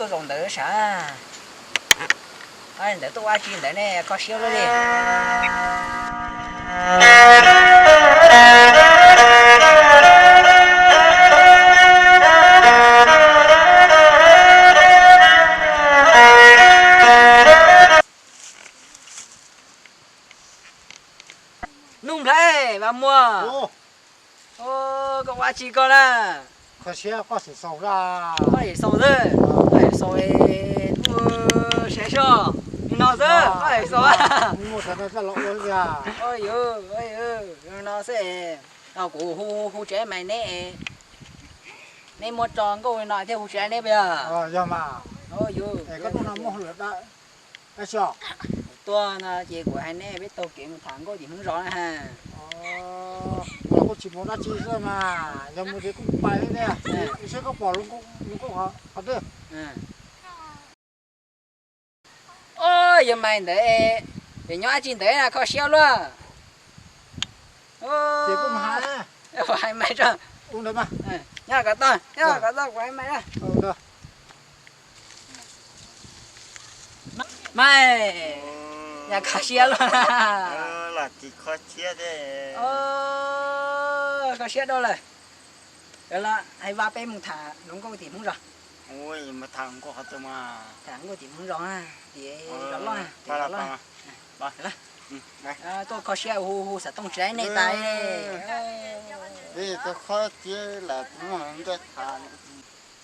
Tuaj zaum ntawd sav, ntawd tuaj ua dab tsi ntawd ne, kho siab luaj li. Nuj Nplhaib, Vam Muas, koj ua dab tsi koj na? Koj xaus xwb, koj xaus, kuv saib seb li no xwb, koj xaus. Li no xwb, kuv hu hu tsev mais neb, neb muab tso nkauj li no thiaj hu tsev neb puas yog? Yog mas. Koj tuaj no muaj hauj lwm dab tsi os? Tuaj no ces kuv hais nej peb taug kev mus tham nkauj tim Hmoob zos na. Los kuj tsis mus dab tsi xwb mas, yog mus ces kuj pais li tiag, seb koj pom luag nkauj qhov twg. Yog mais ntawd, nyob dab tsi ntawd na, kho siab luaj. Ces kuj mus hais, hais mais tso. Nyob kom tau, nyob kom tau, kuv hais mais na. Mas, yam kho siab luaj. Kho siab dua lawm. Los hais vas peb mus tham hluas nkauj tim Hmoob zos. Tham hluas nkauj tim Hmoob zos, tim zos loj, tim zos loj. Tuaj kho siab hu hu xav tooj tsev nej tas.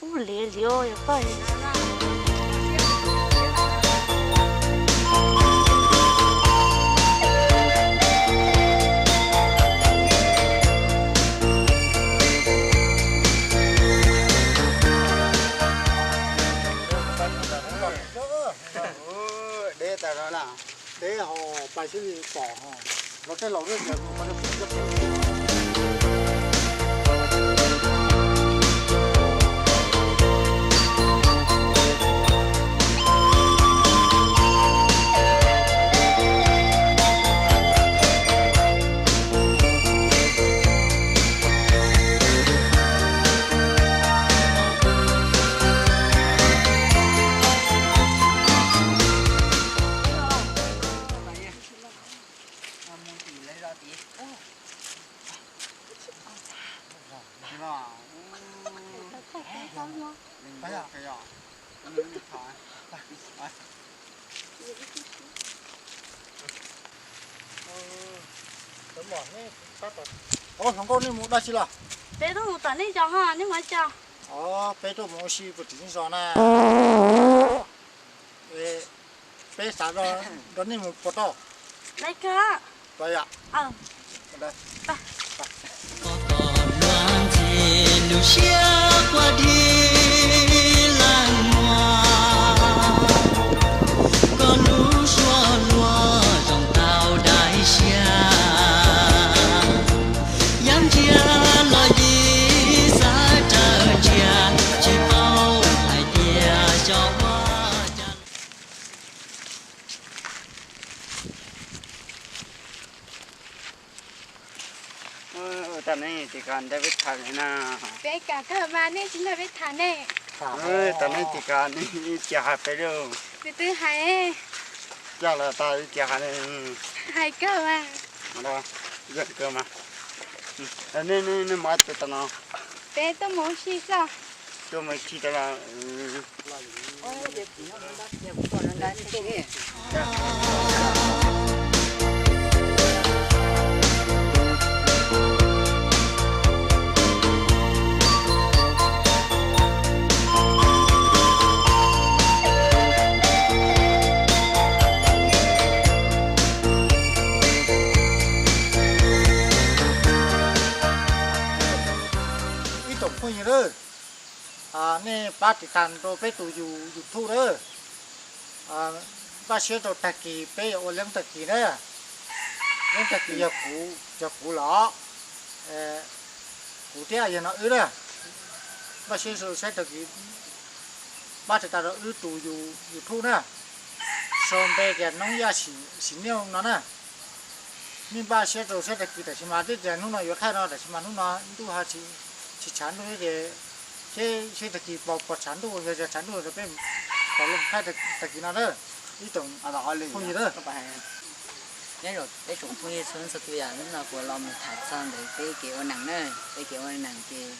Ub, liav liav yog koj. Deb tas no na, deb ho pais sib li pom ho, los tej laus lawm. Ov, hluas nkauj, nej mus dab tsi los? Peb tuaj mus tom nej zos ho, nej mus cas? Ov, peb tuaj mus ua si puag tim nej zos na. Peb xav nrog nej mus puas tau? Laiv kawg. Los yom. Koj luag ntxhi lub siab quaj dib leej muag, koj lub suab luag zoo tau daim siab. Yaj ntsia los yim xav raws ntsia, tsis paub hais tias xyov ua cas. Tam no tim kas nrog peb tham li na. Peb kam kawg mas nej tsis nrog peb tham ne. Tam no tim kas nej ib tias hais peb lauj. Twb twb hais. Cas los tas ib tias hais ne. Hais kawg mas. Kawg mas. Nej, nej mus ua cas tam no? Peb tuaj mus ua si xwb. Tuaj mus ua si tas los. Ib tsoom phooj ywg, nej pab tiv tas rau peb tus YouTube na. Npaj siab rau tag kis peb yuav ua leeb tag kis na. Leeb tag kis yog kuv, yog kuv los, kuv thiab yog no wb na. Npaj siab rau saib tag kis pab tiv tas rau wb tus YouTube na, sau npe tias Noob Yaj Sim Neej no na. Nej npaj siab rau saib tag kis, tab sis mas twb tias hnub no yuav thaij no, tab sis mas hnub no ntuj ho tsis tshav ntuj ces Seb tag kis pom tshav ntuj, yog tshav ntuj peb pom loo thaij tag kis no na. Ib tsoom phooj ywg na, nyob zoo peb tsoom phooj ywg txhua leej txhua tus yom, hnub no kuv los mus tham txog ntawm peb kev ua neeg na. Peb kev ua neeg ces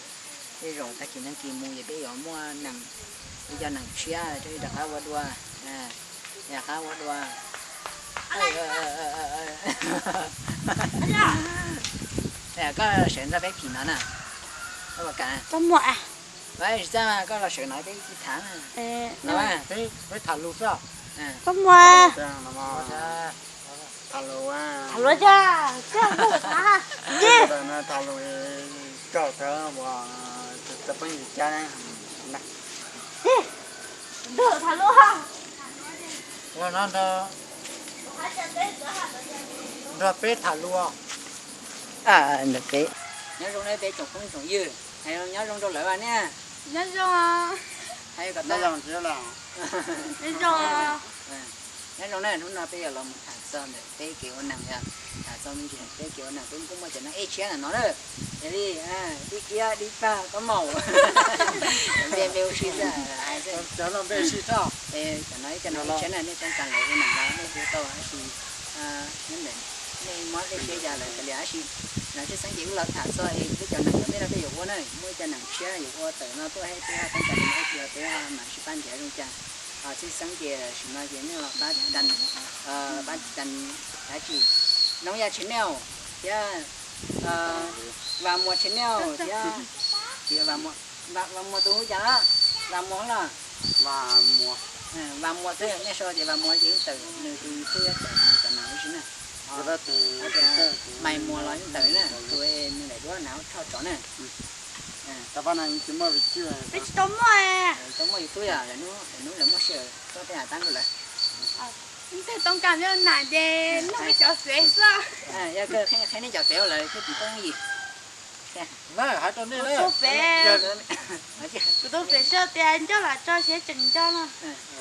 tej zaum tag kis neeg kis mus ces peb yuav muaj neeg, ib co neeg tshiab rov qab ua dua, rov qab ua dua. Koj sawv nrog peb phim no na. Tsis txaj, koj los sawv no peb tham na. Peb tham lus xwb. Koj muaj tham lus, tham lus, tham lus, tham lus, los no nrog peb tham lus. Nyob zoo na peb tsoom phooj tsoom ywg, hais nyob zoo rau lawv niaj. Nyob zoo. Nyob zoo na, hnub no peb yuav los mus tham txog ntawm peb kev ua neeg yom. Tham txog me ntsis peb kev ua neeg peb kuj muaj cov neeg ej tshiab ntawm no na. Yog li dib kiab dib pag kab maum, npe npe ua si xwb. Cov no ib co neeg ej tshiab na, nej txoj kev ua neeg no nej ua tau tab sis nej muab tej siab ya lawm kav liam tab sis no tshwj xeeb ces wb los tham txog es peb cov neeg cov me no peb yuav ua na, muaj ib co neeg tshiab yuav ua tawm no tuaj thiab peb ho txoj kev ua peb ho mam sib pab nrhiav zoo cas. Tshwj xeeb ces tam sim no ces nej los pab, pab dab tsi, Noob Yaj Channel thiab Vam Muas Channel thiab, tsis Vam Muas, Vam Muas tus hu cas los? Vam Muas los? Vam Muas xwb, nej sau tias Vam Muas ces yeej tawm nws tus YouTube, tawm nws cov neeg ua si na. Hais tias Maiv Muas los yeej tawm na, tus nws daim duab hnav rho tsov na. Peb tsis tau muaj, tsis tau muaj YouTube yom, lawv hnub lawv muaj sij hawm txob tej has tab rau lawv. Tau kam noj ces noj peb cov fev xwb. Yog kawg qhia nej cov fev ua lawm thiab tsis tau yim. Kuv tus fev, kuv tus fev sau tias nco los tso siab tseem nco no.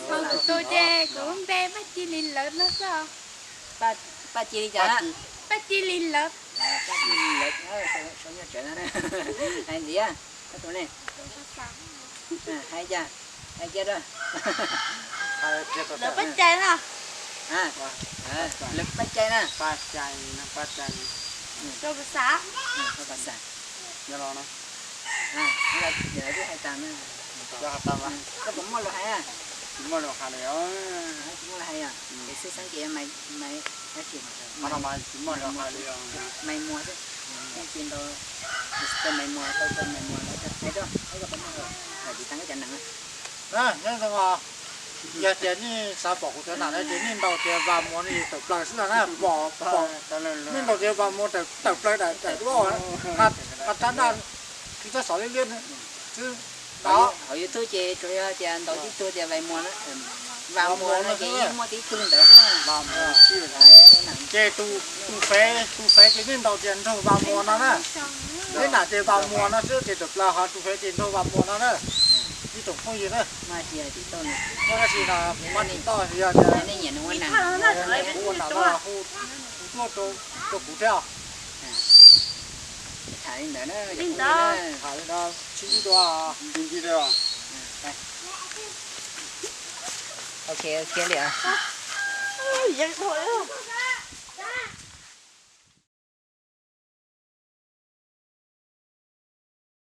Kuv tus ces kuv npe Paj Ci Li Lawv no xwb. Paj Ci Li cas? Paj Ci Li Lawv. Paj Ci Li Lawv, sau nyuaj tsawv no. Hais ntxiv, koj tus ne? Hais cas? Hais kiag rau. Lawv Paj Cai na. Lawv Paj Cai na. Rau Pas Xas. Koj puas muaj lus hais? Tsis muaj lus hais yom. Ces xwb xeeb ces Maiv, Maiv Muas xwb. Ces ntau, Maiv Muas, tau Maiv Muas, hais rau, hais tias tau cov neeg na. Nyob zoo os, yog tias nej xav pom kuv cov nam no ces nej ntaus tias Vam Muas no yus tawm plaws xwb na, pom, pom, nej ntaus tias Vam Muas tawm plaws daim duab, a, rab ntaj, tsis txhob xov liab liab xwb. Hauv YouTube ces tsuas yog tias ntaus tib tug tias Vam Muas, Vam Muas no ces yeej muaj tib tug ntawd xwb. Ces tus, tus fev, tus fev ces nej ntaus tias nraug Vam Muas no na. Nej nam tias Vam Muas no xwb ces tawm plaws, ho tus fev ces nraug Vam Muas no na. Ib tsoom phooj ywg na, muaj dab tsi no kuv muab tim toj, yog tias kuv ua nam no los hu tuaj rau kuv thiab. Tham li ntawd, tham li ntawd, sib ntsib dua. Ok, ok li.